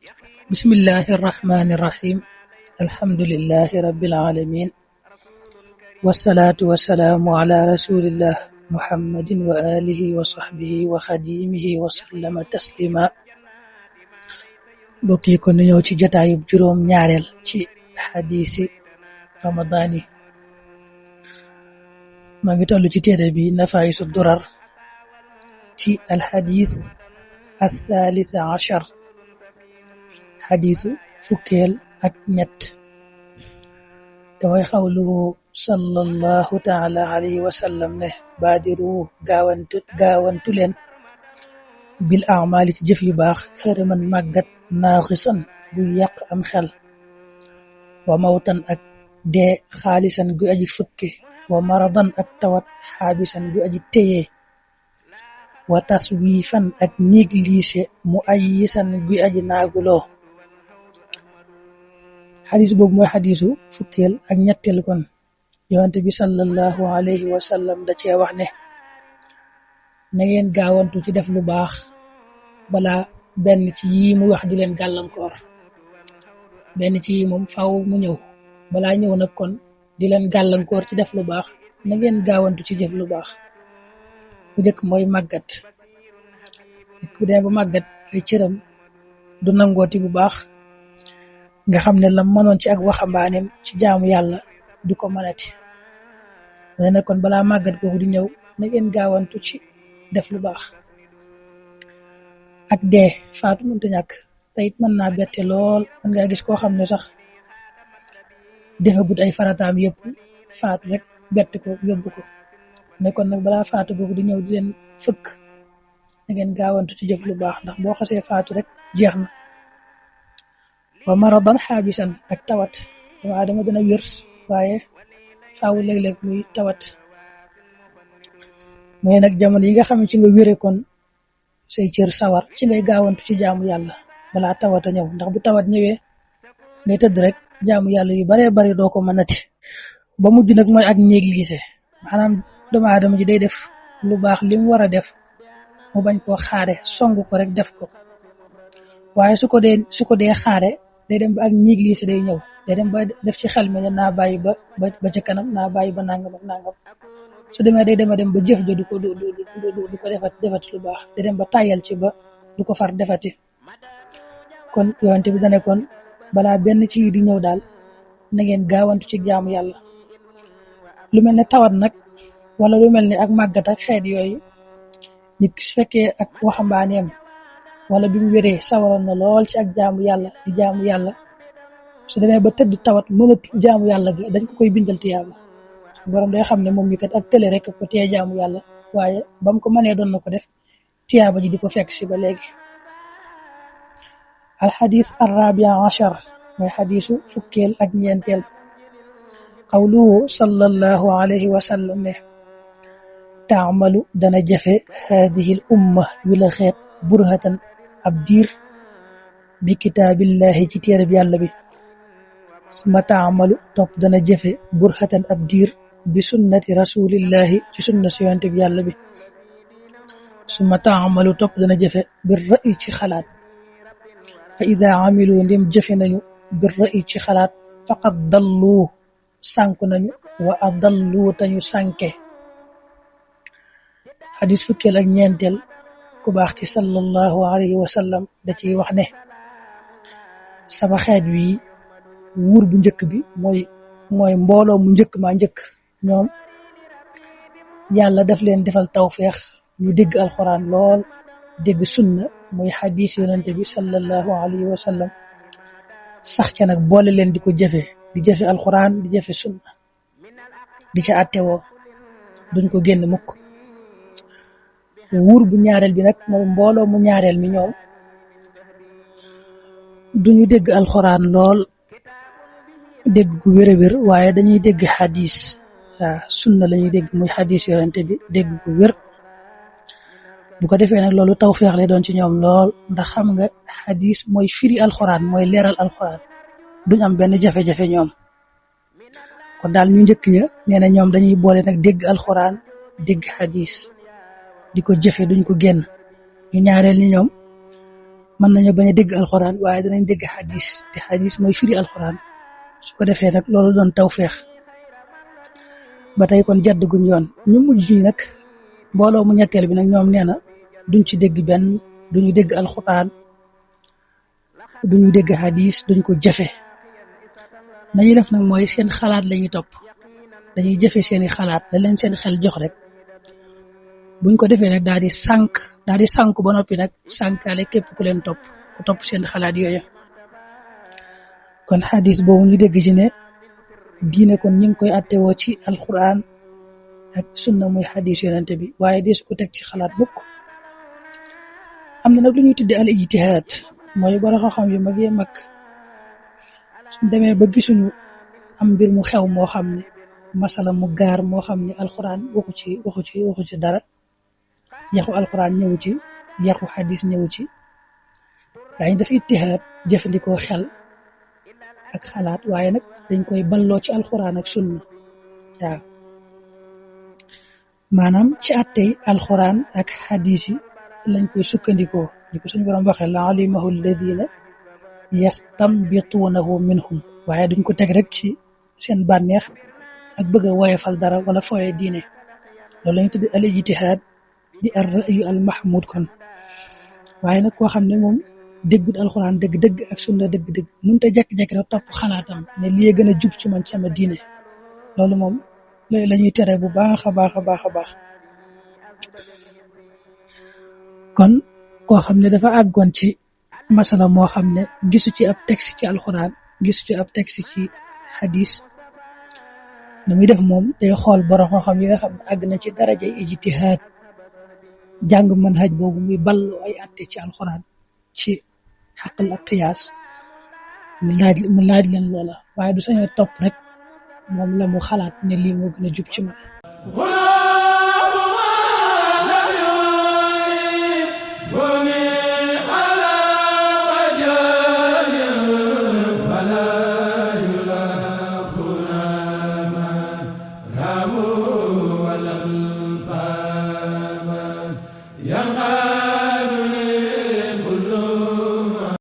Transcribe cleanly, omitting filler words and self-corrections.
بسم الله الرحمن الرحيم الحمد لله رب العالمين والصلاة والسلام على رسول الله محمد وآله وصحبه وخديمه وسلم تسليما بوكي كون ñew ci jotaay juroom ñaarel ci hadisi ramadani ma ngi tollu ci téré bi nafaisu durar ci al hadith الثالث عشر حديث فكيل ak ñett damay xawlu sallallahu ta'ala alayhi wa sallam ne badiru gaawantu leen bil a'mali ci jëf yu baax xëre man màggat naaxisan gu yàq am xel wa mawtan ak dee xaalisan gu aji fukki wa maradan ak tawat xaabisan gu aji téye wa taswifan ak négligé mu ayyisan gu aji naaguloo xadis boobu mooy xadisu fukkeel ak ñetteel kon yonent bi sallallahu alayhi wa sallam da cee wax ne na ngeen gaawantu ci def lu baax balaa benn ci yii mu wax di leen gàllankoor benn ci yii moom faaw mu ñëw balaa ñëw nag kon di leen gàllankoor ci def lu baax na ngeen gaawantu ci def lu baax bu njëkk mooy màggat nit ku dee ba màggat ay cëram du nangooti bu baax nga xam ne la mënoon ci ak waxambaaneem ci jaamu yàlla du ko mënati mu ne kon balaa màggat googu di ñëw na ngeen gaawantu ci def lu baax ak dee faatu mënta ñàkk te it mën naa bette lool mën ngaa gis koo xam ne sax defagut ay farataam yëpp faatu rek bett ko yóbbu ko ne kon nag balaa faatu googu di ñëw di leen fëkk na ngeen gaawantu ci jëf lu baax ndax boo xasee faatu rek jeex na wa maradan xaabisan ak tawat doomu aadama dana wér waaye faaw léeg-léeg muy tawat mooy nag jamono yi nga xam ne ci nga wére kon say cër sawar ci ngay gaawantu ci jaamu yàlla balaa tawat a ñëw ndax bu tawat ñëwee ngay tëdd rek jaamu yàlla yu baree bari doo ko mënati ba mujj nag mooy ak négligé maanaam doomu aadama ji day def lu baax li mu war a def mu bañ koo xaare song ko rek def ko waaye su ko dee xaare day dem ba ak négligé day ñëw day dem ba def ci xel mi ne naa bàyyi ba ca kanam naa bàyyi ba nangam ak nangam su demee day dem ba jëf ja du ko defati lu baax day dem ba tàyyal ci ba du ko far defati kon yonent bi dane kon balaa benn ci di ñëw daal na ngeen gaawantu ci jaamu yàlla lu mel ne tawat nag wala lu mel ne ak màggat ak xeet yooyu nit su fekkee ak waxambaaneem wala bi mu wéree sawaroon na lool ci ak jaamu yàlla di jaamu yàlla su demee ba tëdd tawat mënatu jaamu yàlla ga dañ ko koy bindal tiyaaba borom day xam ne moom mi kat ak tële rek ko tee jaamu yàlla waaye ba mu ko mënee doon na ko def tiyaaba ji di ko fekk si ba léegi alxadis arrabia achar mooy xadisu fukkeel ak ñeenteel qawluhu sallallahu alayhi wa sallam ne taamalu dana jafe haadihi l umma wi la xeet burhatan ab diir bi kitaabillahi ci téere bi yàlla bi suma taamalu topp dana jëfe burhatan ab diir bi sunnati rasulillahi ci sunna si yonent bi yàlla bi suma taamalu topp dana jëfe bir ra'yi ci xalaat fa ida amilu ndim jëfe nañu bir ra'yi ci xalaat faqad dallu sànku nañu wa adallu tañu sànke xadis fukkeel ak ñeenteel ku baax ki sallallahu alayhi wa sallam da ciy wax ne sama xeet wi wuur bu njëkk bi mooy mbooloo mu njëkk maa njëkk ñoom yàlla daf leen defal tawfeex ñu dégg alxuraan lool dégg sunna muy xadis yonente bi sallallahu alayhi wa sallam sax ca nag boole leen di ko jëfe di jëfe alxuraan di jëfe sunna di ca attewoo duñ ko génn mukk wuur bu ñaareel bi nag mooy mbooloo mu ñaareel mi ñoom duñu dégg alxuraan lool dégg gu wér-wér waaye dañuy dégg xadis sunna lañuy dégg muy xadis yonente bi dégg gu wér bu ko defee nag loolu tawfeex lay doon ci ñoom lool ndax xam nga xadis mooy firi alxuraan mooy leeral alxuraan duñ am benn jafe-jafe ñoom kon daal ñu njëkk ña nee na ñoom dañuy boole nag dégg alxuraan dégg xadis di ko jëfe duñ ko génn ñu ñaareel ni ñoom mën nañu bañ a dégg alxuraan waaye danañ dégg xadis te xadis mooy firi alxuraan su ko defee nag loolu doon tawfeex ba tey kon jadd guñ yoon ñu mujj ñi nag mbooloo mu ñetteel bi nag ñoom nee na duñ ci dégg benn duñu dégg alxuraan duñu dégg xadis duñ ko jëfe nañuy def nag mooy seen xalaat lañuy topp dañuy jëfe seeni xalaat la leen seen xel jox rek buñ ko defee nag daal di sànk ba noppi nag sànkaale képp ku leen topp ku topp seen xalaat yooya kon xadis boobu ñu dégg ci ne diine kon ñu ngi koy attewoo ci alquran ak sunna muy xadis yonente bi waaye deesu ko teg ci xalaat mukk am na nag lu ñuy tudde al ijtihaad mooy borom xam-xam yu mag yee mag suñ demee ba gisuñu am mbir mu xew moo xam ne masala mu gaar moo xam ne alquran waxu ci dara yaxu alquran ñëw ci yaxu xadis ñëw ci daañu def ijtihaad jëfandikoo xel ak xalaat waaye nag dañ koy balloo ci alquran ak sunna waaw maanaam ci attey alquran ak xadis yi lañ koy sukkandikoo ni ko suñu borom waxee la alimahu alladina yastambituunahu minhum waaye duñ ko teg rek ci seen bànneex ak bëgg a woyefal dara wala fooye diine loolu lañu tudd al ijtihaad di ar ra'yu al mahmud kon waaye nag koo xam ne moom déggut alxuraan dëgg-dëgg ak sunna dëgg-dëgg mënut a jekk-jekk rek topp xalaatam ne lii gën a jub ci man sama diine loolu moom la ñuy tere bu baax a baax a baax a baax kon koo xam ne dafa àggoon ci masala moo xam ne gisu ci ab texte ci alxuraan gisu ci ab texte ci hadis nu muy def moom day xool borom xam-xam yi nga xam ne àgg na ci daraja ijtihaad jàng manhaj boobu muy ballu ay atte ci alxuraan ci xaqal ak qiyaas mu laaj leen loola waaye du sañoo topp rek moom la mu xalaat ne lii moo gën a jub ci man ولا